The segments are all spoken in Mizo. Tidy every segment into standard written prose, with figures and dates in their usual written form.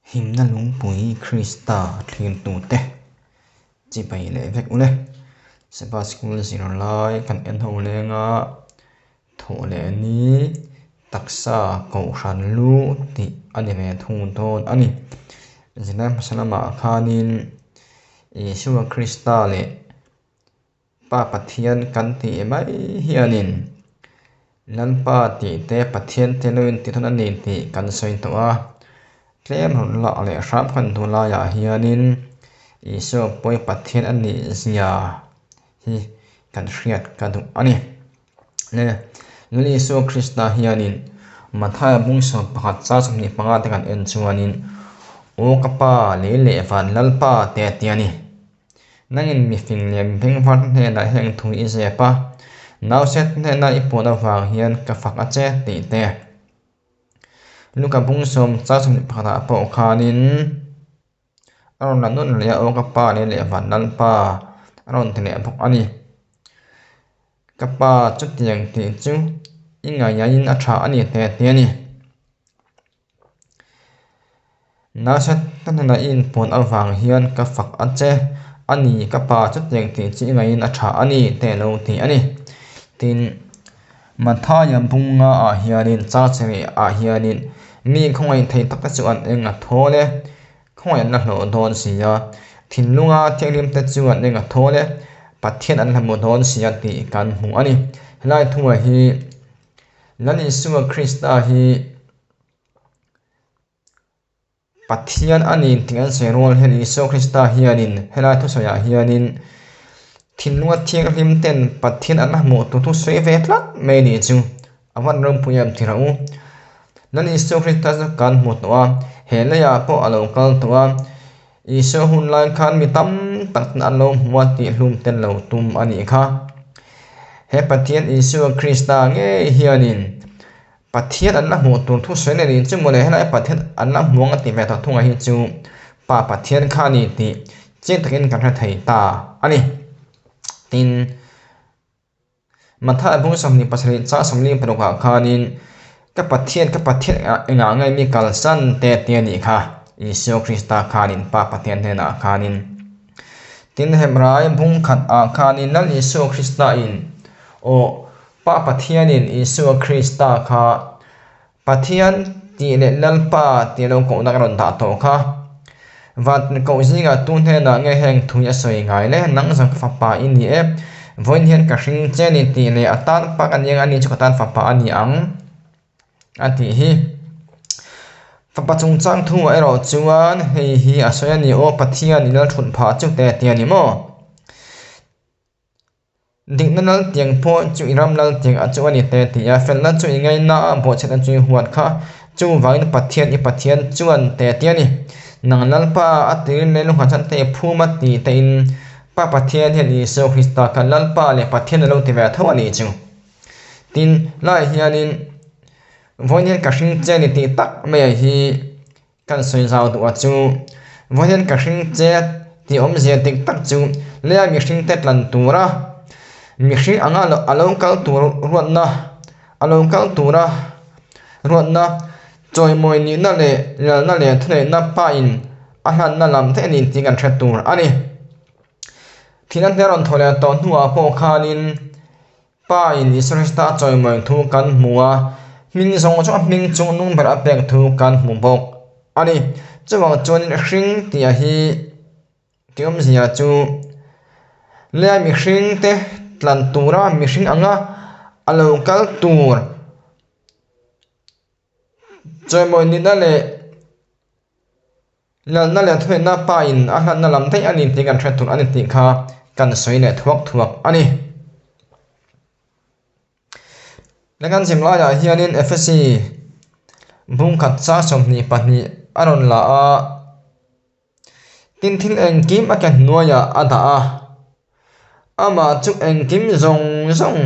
Himna lungpui Krista thlirtute chibai leh vek ule. Sabbath School zirlai kan en ho leng a, thawh leh ni taksa kohhran lu tih a ni ve thung dawn a ni. Zirlai hmasa lamah khanin Isua Krista leh Pa Pathian kan tih mai hianin Lalpa tih te Pathian te lo intihtawn a ni tih kan sawi tawh a. Tlem rawn lak leh hram kan duh laiah hianin Isua pawi Pathian a nih zia hi kan hriat ka duh a ni. Le Lal Isua Krista hianin Mathaia bung 11 char 25 te kan en chuanin Aw ka Pa lei leh van Lalpa te a ti a ni. Nangin mi fing leh mi bengvar te hnenah heng thu i zep a, nauset hnena i puan avang hian ka fak a che tih te. Luka bung sawm char 21 ah pawh khanin a rawn la nawn leh a, Aw ka Pa leh leh van Lalpa a rawn ti leh bawk a ni. Ka Pa chutiang tih chu i ngaihngaihin a tha a ni te ti a ni. Nasa ka hnenah i inpuan avang hian ka fak a che a ni, ka pa chutiang tih chu i ngaihin a tha a ni te a lo ti a ni. Tin, Mathaia bunga ah hianin Church-ri ah hianin mi khawngaih thei tak te chu an eng a thawl e, khawngaih an la hlawh dawn si a, thinlunga thianghlim te chu an eng a thawl e, Pathian an la hmu dawn si a tih kan hmu a ni. Helai thuah hi Lal Isua Krista hi Pathian a ni tih an sawi rual hian Isua Krista hianin helai thusawiah hianin thinlunga thianghlim ten Pathian an hmuh tur thu sawi ve tlat mai ni chu a van ropui em tih rawh u. Lal Isua Krista chu kan hmu tawh a, he leiah pawh a lo kal tawh a, Isua hun lai khan mi tam tak ten an lo hmu a tih hlum tel lo tum a nih kha. He Pathian Isua Krista ngei hianin Pathian an la hmuh tur thu sawi leh chu mawle helai Pathian an la hmu ang a ti ve tawh thung a hi chu Pa Pathian kha a ni tih chiang takin kan hre thei ta a ni. Tin, Matthai bung 27 chang 46 ah khanin Ka Pathian, ka Pathian engah nge mi kalsan te ti a nih kha Isua Krista khanin Pa Pathian hnenah khanin. Tin, Hebrai bung khat ah khanin Lal Isua Krista in aw Pa Pathianin Isua Krista kha Pathian tih leh Lalpa tih lo kohna ka rawn dah tawh kha. Van koh zingah tu hnenah nge heng thui a sawi ngai le, nang zawng ka fapa i ni e, vawiin hian ka hring che ni tih leh a tan pa ka ni ang a ni chu ka tan fapa a ni ang a tih hi. Fapa chungchang thuah erawh chuan hei hi a sawi a ni aw, Pathian i lalthut phah chu te a ti a ni maw? Dikna lal tiang pawh chu i ram lal tiang a chu a ni te ti a, felna chu i ngaina a, bawhchhiatna chu i huat kha. Chuvangin Pathian i Pathian chuan te ti a ni. Nang Lalpa a tirin lei lungha chuan te i phum a ti tein Pa Pathian hian Isua Krista kha Lalpa leh Pathian a lo ti ve tho a nih chu. Tin, lai hianin vawiin hian ka hring che a ni tih tak mai hi Kan sawi zau duh a chu, vawiin ka hring che tih awmzia dik tak chu leia mihring te tlan tura mihring anga a lo kal tur ruatna a lo kal tura ruatna chawimawi nihna leh lalna leh thuneihna pain a hlanna lam te a ni tih kan hre tur a ni. Thihna hmel rawn thaw leh tawh hnuah pawh khanin Pa in Isua Krista a chawimawi thu kan hmu a, hming zawng zawng a hming chung nung ber a pek thu kan hmu bawk a ni. Chuvang chuanin hring tih a hi tih awmzia chu lei mihring te tlan tura mihring anga a lo kal tur chawimawi nihna leh Lalna leh thuneihna pa in a hlanna lam daih a ni tih kan hre tur a ni tih kha kan sawi leh thuak thuak a ni. Le kan zim laiah hianin Efesi bungkhat chang 22 a rawn la a, tin thil engkim a ke hnuaiah a dah a, amah chu engkim zawng zawng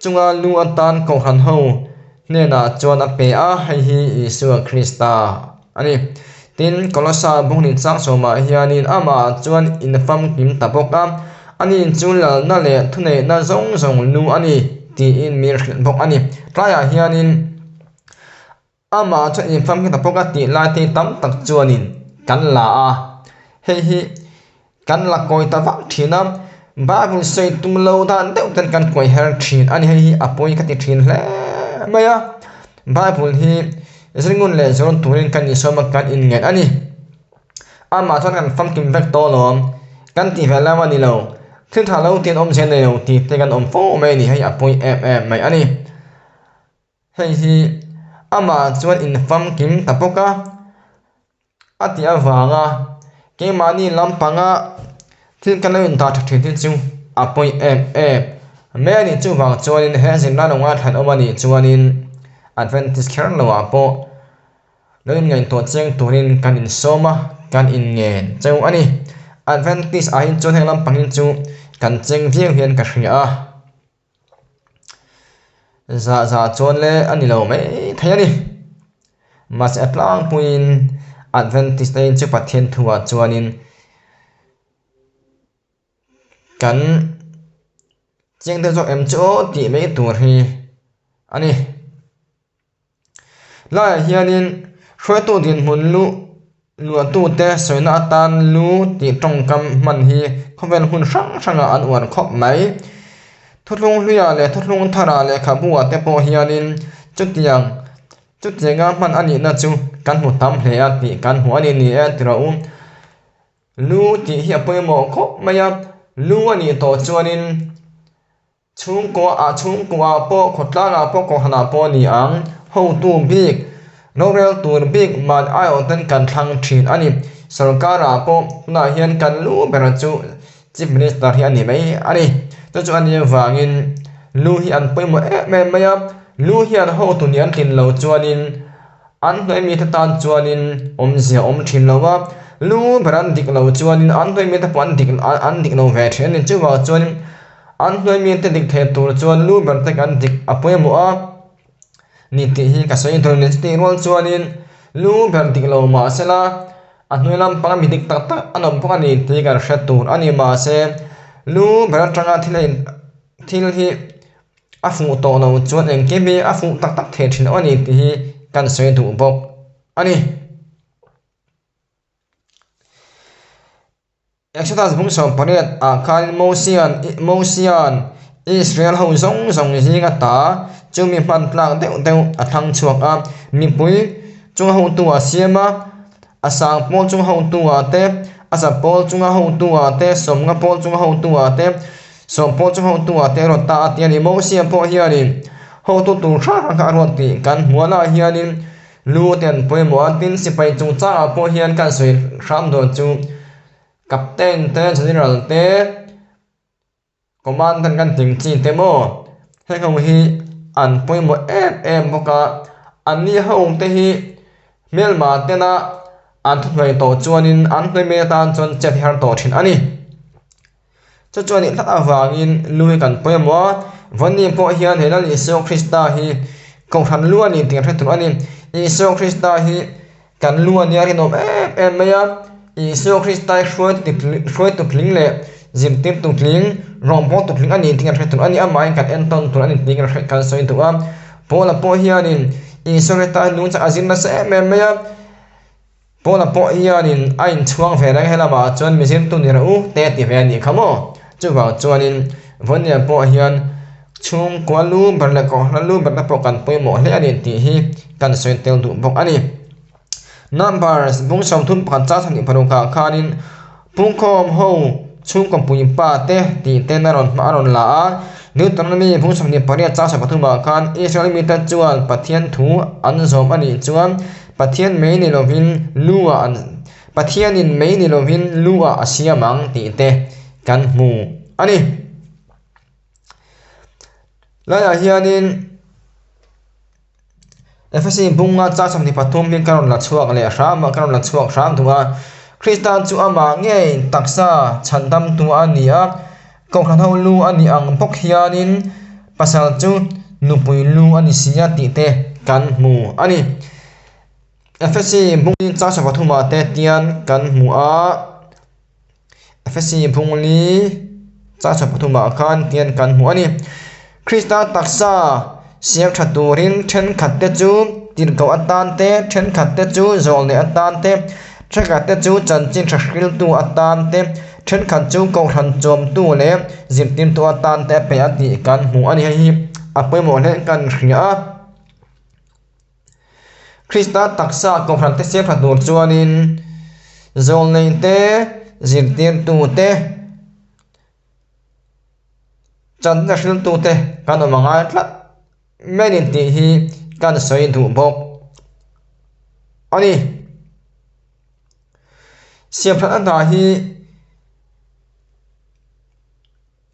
chunga lu atan kohhran ho hnenah chuan a pe a, hei hi Isua Krista a ni. Tin, Kolosa bungni chang sawmah hianin amah chuan in famkim ta bawk a, ani chu lalna leh thuneihna zawng zawng lu a ni tiin mi hrilh bawk a ni. Tlaiah hianin. Amah chuan infamkim ta bawk a tih lai te tam tak chuanin kan la a, hei hi kan la kawi ta vak thin a, Bible sawi tum lo dan deuh ten kan kawi her thin a ni, hei hi a pawi ka ti thin hle mai a, Bible hi zingun leh zawn turin kan insawm a kan inngeih a ni. Amah chuan kan famkim vek tawh alawm, kan tih ve lam a ni lo, thil tha lo tin awmzia nei lo tih te kan awm fo mai a ni, hei a pawi em em mai a ni. Hei hi amah chuan infamkim ta bawk a, a tih avanga keimahni lampanga thil kan lo indah tha thin hi chu a pawi em em mai a ni. Chuvang chuanin he zirlai lo ngaithla awm a nih chuanin Adventist kher loah pawh lo inngaihtuah chiang turin kan insawm a, kan inngen cheu a ni. Adventist ah hi chuan heng lampang hi chu kan cheng viau hian ka hria a. Zah zah chuan le a ni lo mai thei a ni. Mahse a tlangpuiin Adventist te chu Pathian thuah chuanin kan chiang deuh zawk em chu aw tih mai tur hi a ni. Laiah hianin hruaitu dinhmun lu luahtute sawina atan lu tih tawngkam hman hi khawvel hmun hrang hrangah an uar khawp mai. Thuthlung hluiah leh thuthlung tharah lehkhabuah te pawh hianin chutiang chutianga hman a nihna chu kan hmu tam hle a tih kan hmu a ni ni e ti rawh u. Lu tih hi a pawimawh khawp mai a, lu a nih tawh chuanin Chhungkua ah chhungkua pawh khawtlang ah pawh kohhran ah pawh a ni ang. Hotu bik, rorel tur bik man aiawh ten kan thlang thin a ni. Sorkar ah pawh tunah hian kan lu ber chu Chief Minister hi a ni mai a ni. Chu chu a nih avangin lu hi an pawimawh em em mai a, lu hian hotu nih an tlin lo chuanin an hnuai mite tan chuanin awmzia a awm thin lo a, lu ber an dik lo chuanin an hnuai mite pawh an dik an dik lo ve thin a ni. Chuvang chuanin an hnuai mite dik thei tur chuan lu ber te kan dik a pawimawh a ni tih hi ka sawi tur a ni. Chutih rual chuanin lu ber dik lo mah sela a hnuai lampanga mi dik tak tak an awm bawk a ni tih kan hre tur a ni. Mahse lu ber atanga thil a in thil hi. A fuh tawh lo chuan engkim hi a fuh tak tak thei thin a ni tih hi kan sawi duh bawk a ni. Exodus bung 18 ah khan Mosian Mosian Israel ho zawng zawng zing ata chu mi hman tlak deuh deuh a thlang chhuak a, mipui chunga hotu a siam a, a sang pawl chunga hotu ah te, a za pawl chunga hotu ah te, sawmnga pawl chunga hotu ah te, Sawm pawh chu hotu ah te a rawn ta a ti a ni. Mosia pawh hianin hotu tur hrang hrang kha a rawn tih kan hmu a lah hianin lu te an pawimawh a, tin sipai chungchangah pawh hian kan sawi hram dawn chu captain te general te commandant kan tih ang chi te maw heng ho hi an pawimawh em em bawk a, anni ho te hi hmelma tena an thuhnuai tawh chuanin an hnuai mai atan chuan chet hi har tawh thin a ni. Chu chuan ih tlat avangin lu hi kan pawimawh a, Vawni pawh hian he Lal Isua Krista hi Kohhran lu a ni tih kan hre tur a ni. Isua Krista hi kan lu a nia rinawm em em mai a, Isua Krista hi hruaitu tling leh zirtirtu tling, rawngbawltu tling a ni tih kan hre tur a ni. Amahin kan entawn tur a ni tih kan sawi duh a. Paula pawh hianin Isua Krista hi nungchang a zir nasa em em mai a. Paula pawh hianin a inchhuang ve reng helamah chuan mizirtu ni rawh u te a ti ve a nih kha maw? Chuvang chuanin Vawnia pawh hian chhungkua lu ber leh kohhran lu ber te pawh kan pawimawh hle a ni tih hi kan sawi tel duh bawk a ni. Numbers bung 31 chang 26 ah khanin Pungkhawm ho chhungkaw puipa te tih ten a rawn hma a rawn la a, Deuteronomy bung 28 chang 13 ah khan Israel mite chuan Pathian thu an zawm a nih chuan Pathian mei ni lovin lu ah an Pathianin mei ni lovin lu ah a siam ang tih te kan hmu a ni. Laiah hianin Efesi bunga chang 23 hi ka rawn la chhuak leh hram a, ka rawn la chhuak hram duh a. Krista chu amah ngei taksa chhandamtu a ni a, kohhran ho lu a nih ang bawk hianin pasal chu nupui lu a ni si a tih te kan hmu a ni. Efesi bung chang 23 ah te tian kan hmu a. Efesi bungli chang 23 ah khan tian kan hmu a ni. Krista taksa siam tha turin thenkhat te chu. tirhkoh atan te, thenkhatte chu zawlnei atan te, thenkhatte chu chanchin tha hriltu atan te, thenkhat chu kohhran chawmtu leh zirtirtu atan te a pe a tih kan hmu a ni. Hei hi a pawimawh hle kan hria a. Krista taksa kohhran te siam tha tur chuanin zawlnei te, zirtirtu te, Channa hriltute kan awm a ngai tlat mai ni tih hi kan sawi duh bawk a ni. Siamthatna hna hi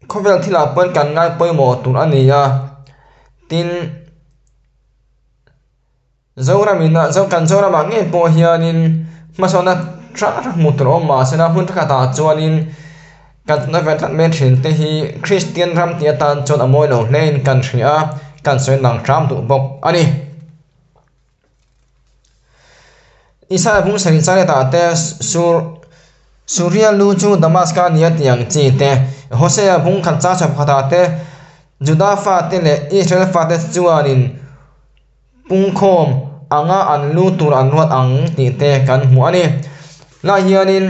khawvel thilah pawn kan ngai pawimawh tur a ni a, tin Zoram ina zo kan Zoramah ngei pawh hianin hmasawnna hrang hrang hmuh tur a awm mahse a hmun thenkhatah chuanin kan tuna ve tlat mai thin te hi Kristian ram tih atan chuan a mawi lo hlein kan hria a, kan sawi lang hram duh bawk a ni. Isaiah bung sarih changletah te sur Suria lu chu Damaska a ni a tih ang chi te, Hosea bung khat chang chhawp khatah te Juda fate leh Israel fate chuanin Pungkhawm anga an lu tur an ruat ang tih te kan hmu a ni. Lai hianin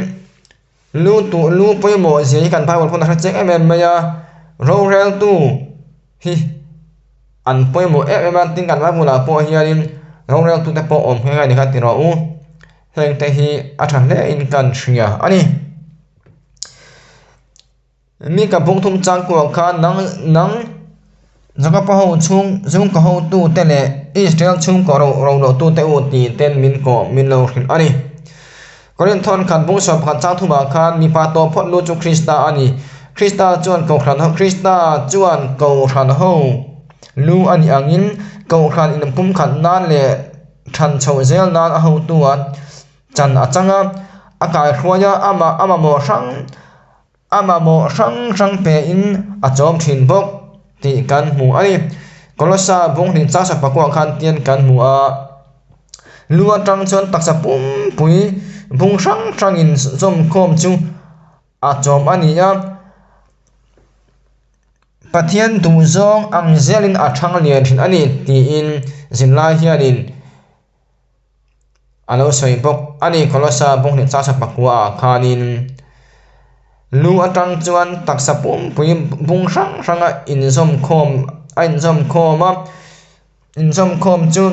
lu tur lu pawimawh zia hi kan Bible pawn a hre chiang em em mai a, roreltu hi an pawimawh em em a, tin kan Bible ah pawh hianin roreltu te pawh awm nghe nghe a ni kha ti rawh u. Heng te hi a tha hle in kan hria a ni. Mi ka bung thum chang kuah khan nang nang Jakob-a ho chhung chhungkaw hotute leh Israel chhungkaw ro ro loh tute u tih ten min kawh min lo hrilh a ni. Korinth thawn khat bung 11 chang thumah khan mipa tawh phawt lu chu Krista a ni. Krista chuan kohhran ho Krista chuan kohhran ho lu a nih angin kohhran inpumkhat nan leh than chhoh zel nan a hotu a chan a chang a, a kaihruai a, amah a mamawh hrang A mamawh hrang hrang pein a chawm thin bawk tih kan hmu a ni. Kolossa bung hnih chang sapa kuah khan tian kan hmu a, lu atang chuan taksa pumpui bung hrang hrangin zawmkhawm chu a chawm a ni a. Pathian duhzawng ang zelin a thang lian thin a ni tiin zirlai hianin A lo sawi bawk a ni. Kolossa bawng hnih chasa pakua ah khanin lu atang chuan taksa pumpui bung hrang hrang a inzawm khawm a inzawm khawm a inzawm khawm chu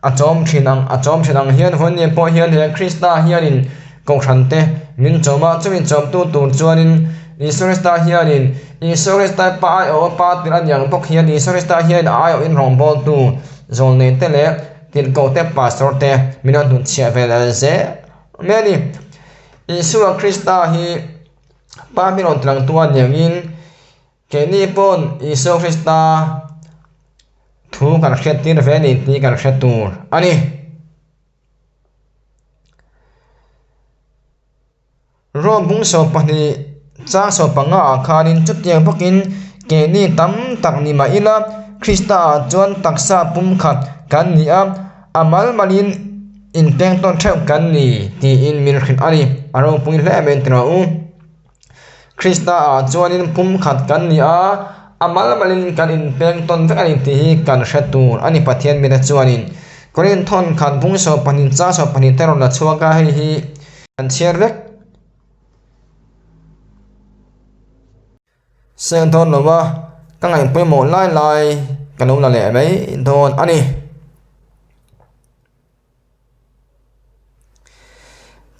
a chawm thin ang a chawm thin ang hian vawiin pawh hian he Krista hianin kohhran te min chawm a chumi chawmtu tur chuanin Isua Krista hianin Isua Krista pa aiawh a pa tir a ni ang bawk hian Isua Krista hian a aiawhin rawngbawltu zawlnei te leh Tirhkoh te, Pastor te min rawn hnutchhiah ve leh zel mai a ni. Isua Krista hi Pa min rawn tlangtu a ni angin keini pawn Isua Krista thu kan hriattir ve a ni tih kan hre tur a ni. Rom bung 12 chang 15 ah khanin chutiang bawkin keini tam tak ni mah ila Krista ah chuan taksa pumkhat kan ni a, a mal malin inpeng tawn theuh kan ni tiin min hrilh a ni. A ropui hle mai tiraw u. Krista ah chuanin pumkhat kan ni a, a mal malin kan inpeng tawn vek a ni tih hi kan hre tur a ni Pathian mite chuanin. Korinth thawnkhat bung 12 chang 12 te rawn la chhuak a hei hi. Kan chhiar vek seng dawn lo a, ka ngaih pawimawh lai lai ka lo la leh mai dawn a ni.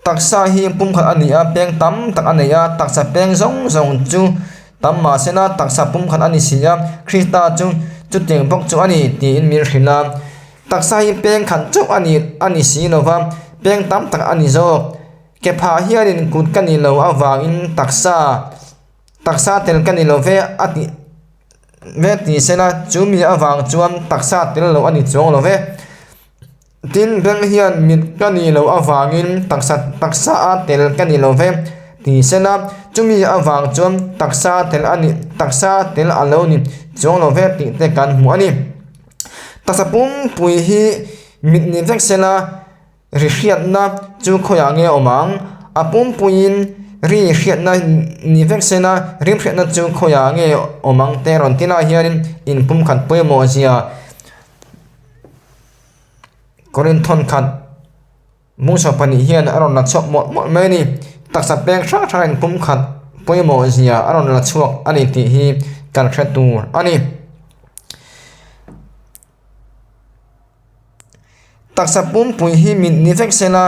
Taksa hi pumkhat a ni a, peng tam tak a nei a, taksa peng zawng zawng chu tam mahsela taksa pumkhat a ni si a, Krista chu chutiang bawk chu a ni tiin min hrilh a. Taksa hi peng khat chauh a ni a ni si lo va, peng tam tak a ni zawk. Ke phah hianin kut ka ni lo avangin taksa taksa tel ka ni lo ve a tih ve ti sela chu mi avang chuan taksa tel lo a ni chuang lo ve. Tin, beng hian mit ka ni lo avangin taksa taksa a tel ka ni lo ve ti sela chumi avang chuan taksa tel a ni taksa tel a lo ni chuang lo ve tih te kan hmu a ni. Taksa pumpui hi mit ni vek sela ri hriatna chu khawiah nge awm ang? A pumpuiin ri hriatna ni vek sela rim hriatna chu khawiah nge awm ang te rawn ti lai hianin inpumkhat pawimawh zia. Korinthon khat Musa pahnih hian a rawn la chhuak mawlh mawlh mai a ni. Taksa peng hrang hrang in pumkhat pawimawh zia a rawn la chhuak a ni tih hi kan hre tur a ni. Taksa pumpui hi mit ni vek se la,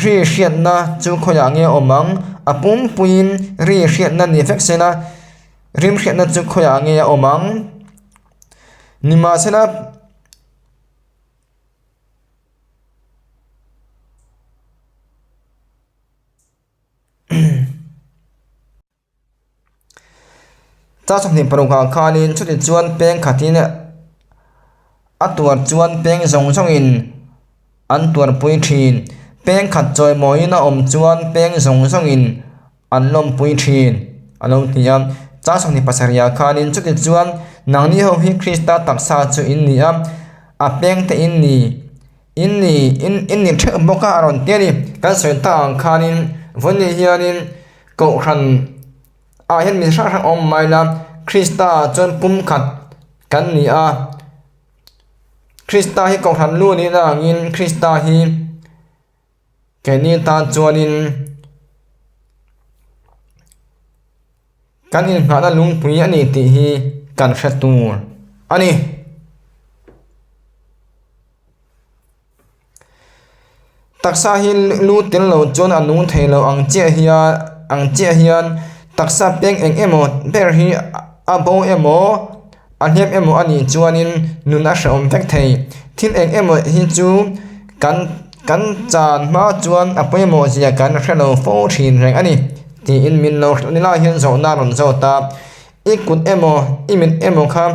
ri hriatna chu khawiah nge a awm ang? A pumpuiin ri hriatna ni vek se la, rim hriatna chu khawiah nge a awm ang? Nimahsela. Char 26 ah khanin chuti chuan peng khatin a tuar chuan peng zawng zawngin an tuarpui thin. Peng khat chawimawiin a awm chuan peng zawng zawngin an lawmpui thin a lo ti a. Char 27 ah khanin chuti chuan nangni ho hi Krista taksa chu in ni a, a peng te in ni. In ni in in ni theuh bawk a a rawn ti a ni. Kan sawi tak ang khanin vawiin hianin kohhran ah hian mi hrang hrang a awm mai la, Krista ah chuan pumkhat kan ni a, Krista hi kohhran lu nih na angin Krista hi keini tan chuanin kan inngahna lungpui a ni tih hi kan hre tur a ni. Taksa hi lu tel lo chuan a nung thei lo ang chiah hian ang chiah hian taksa peng eng emaw ber hi a bo emaw a hliam emaw a nih chuanin nun a hrehawm vek thei. Thil eng emaw hi chu kan kan chan hma chuan a pawimawh zia kan hre lo fo thin reng a ni tiin min lo hrilh nilai hian zawhna a rawn zawt a, i kut emaw i mit emaw kha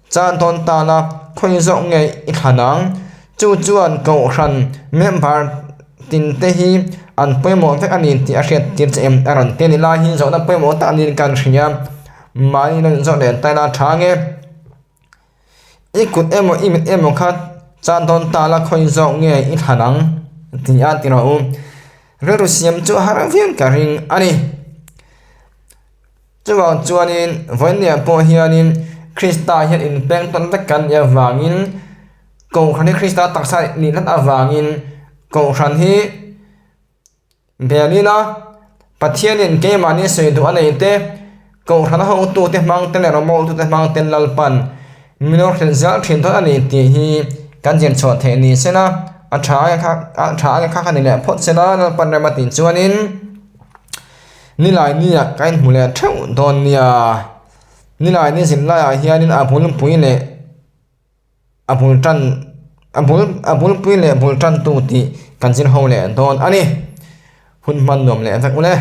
Chan tawn tana khawi zawk nge i thlan ang? Chu chuan kohhran member tin te hi an pawimawh vek a ni tih a hriat tir che em? A rawn ti a ni lai hi zawhna pawimawh tak niin kan hria. Mahni lo inzawh leh taina a tha nge? I kut emaw i mit emaw kha chan tawn tana khawi zawk nge i thlan ang? Tih a ti rawh u. Rilru siam chu a har viau ka ring a ni. Chuvang chuanin vawinia pawh hianin Krista hian inpeng tawn vek kan nih avangin Kohhran hi Krista taksa nih hlat avangin Kohhran hi belin a Pathianin keimahni sawi duh a nei te Kohhran a hotute hmang te leh rawmawltute hmang te Lalpan min lo hrilh zel thin dawn a ni tih hi kan zir chhuah theih ni sela a tha a tha a kha kha ni leh phawt sela Lalpan rem a tih chuanin. Nilai nia ka inhmu leh theuh dawn nia. Nilai ni zin laiah hianin a bulpui leh a bul tan a bul a bulpui leh bul tantu tih kan zir ho leh dawn a ni. Hun hman nuam leh vek ule.